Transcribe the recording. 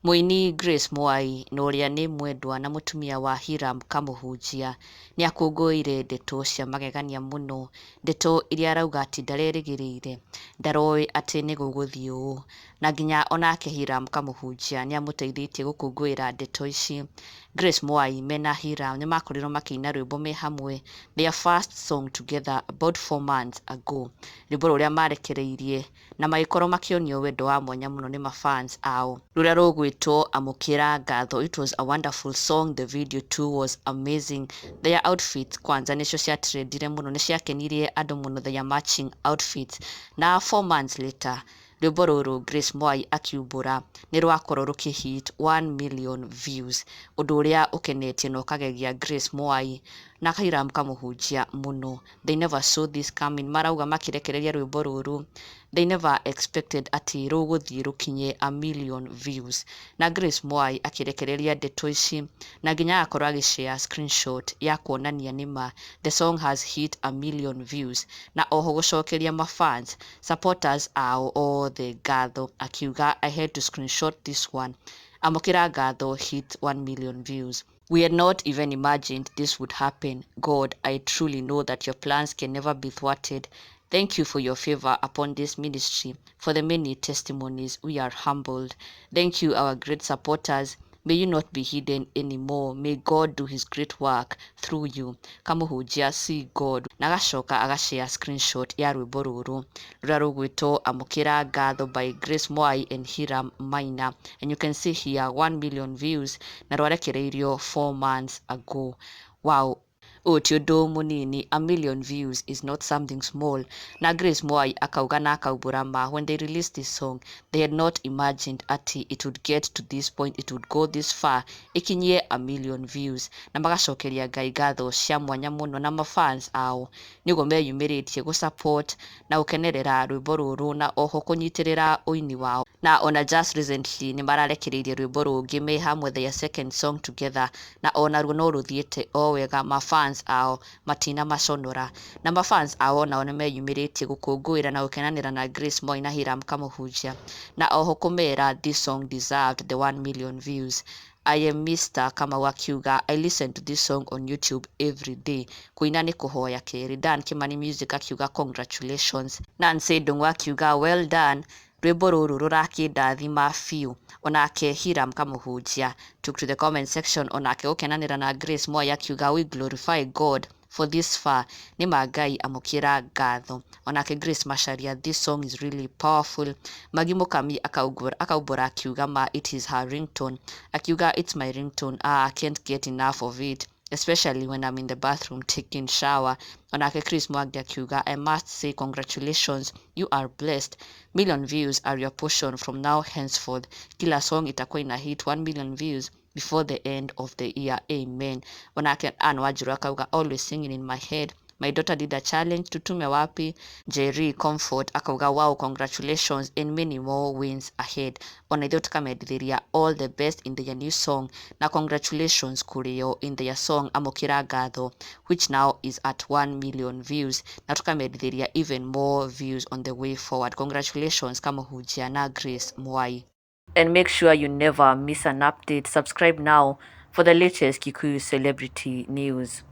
Mũini Grace Mwai na ũrĩa nĩ mwendwa na mũtumia wa Hiram Kamũhunjia nĩ akũngũĩire ndeto cia magegania mũno, ndeto iria arauga atĩ ndarerĩgĩrĩire, ndaroĩ atĩ nĩ gũgũthiĩ ũũ, na nginya onake Hiram Kamũhunjia nĩ amũteithĩtie gũkũngũĩra ndeto ici. Grace Mwai mena Hiram nĩ makorirwo makĩina rwĩmbo me hamwe, their first song together about 4 months ago, rwĩmbo rũrĩa marekereirie na magĩkorwo makĩonio wendo wa mwanya mũno nĩ mafans ao, rũrĩa rũgwĩtwo "Amũkĩra Ngatho". It was a wonderful song, the video too was amazing. Their outfits kwanza nĩcio ciatrendire mũno, nĩ ciakenirie andũ mũno, their matching outfits. Na 4 months later, rwĩmbo rũrũ Grace Mwai akiumbũra nĩ rwakorwo rũkĩhit 1 million views, ũndũ ũrĩa ũkenetie na ũkagegia Grace Mwai na Hiram Kamũhunjia mũno. They never saw this coming. Marauga makĩrekereria rwĩmbo rũrũ, they never expected atĩ rũgũthiĩ rũkinye a million views. Na Grace Mwai akĩrekereria ndeto ici na nginya agakorwo agĩshare screenshot ya kuonania nĩma the song has hit a million views, na oho gũcokeria mafans, supporters ao othe ngatho, akiuga, "I had to screenshot this one. Amũkĩra Ngatho hit 1 million views. We had not even imagined this would happen. God, I truly know that your plans can never be thwarted. Thank you for your favor upon this ministry, for the many testimonies. We are humbled. Thank you, our great supporters. May you not be hidden anymore. May God do his great work through you. Kamũhunjia see God." Na agacoka agashare screenshot ya rwĩmbo rũrũ rũrĩa rũgwĩtwo "Amũkĩra Ngatho" by Grace Mwai and Hiram Maina, and you can see here 1 million views na rwarekereirio 4 months ago. Wow, ũyũ ti ũndũ mũnini. A million views is not something small. Na Grace Mwai akauga na akaumbũra ma, when they released this song, they had not imagined atĩ it would get to this point, it would go this far, ĩkinyie a million views. Na magacokeria Ngai ngatho cia mwanya mũno na mafans ao nĩguo meyumĩrĩtie gũ-support na gũkenerera rwĩmbo rũrũ na oho kũnyitĩrĩra ũini wao. Na ona just recently nĩ mararekereirie rwĩmbo rũngĩ me hamwe, their second song together, na onaruo no rũthiĩte o wega, mafans ao matina maconora. Na mafans ao nao nĩ meyumĩrĩtie gũkũngũĩra na gũkenanĩra na Grace Mwai na Hiram Kamũhunjia, na oho kũmera this song deserved the 1 million views. I am Mr. Kamau akiuga, "I listen to this song on YouTube every day. Kũina nĩ kũhoya kerĩ." Dan Kimani Music akiuga, "Congratulations." Nancy Ndung'u akiuga, "Well done, rwĩmbo rũrũ rũrakĩndathima biũ." Onake Hiram Kamũhunjia took to the comment section onake gũkenanĩra na Grace Mwai, akiuga, "We glorify God for this far. Nĩ ma Ngai, amũkĩra ngatho." Onake Grace Macharia, "This song is really powerful." Magi Mũkami akaumbũra akiuga ma it is her ringtone, akiuga, "It's my ringtone. Ah, I can't get enough of it, especially when I'm in the bathroom taking shower." Onake Chris Mwangi akiuga, "I must say congratulations, you are blessed. Million views are your portion from now henceforth. Kila song itakuwa ina hit 1 million views before the end of the year. Amen." Onake Ann Wanjiru akauga, "Always singing in my head. My daughter did a challenge, tutume wapi?" Jerry Comfort akauga, "Wow, congratulations and many more wins ahead." Ona ithuĩ tukamendithĩria all the best in their new song na congratulations kũrĩo in their song "Amũkĩra Ngatho", which now is at 1 million views, na tukamendithĩria even more views on the way forward. Congratulations, Kamũhunjia na Grace Mwai. And make sure you never miss an update. Subscribe now for the latest Kikuyu celebrity news.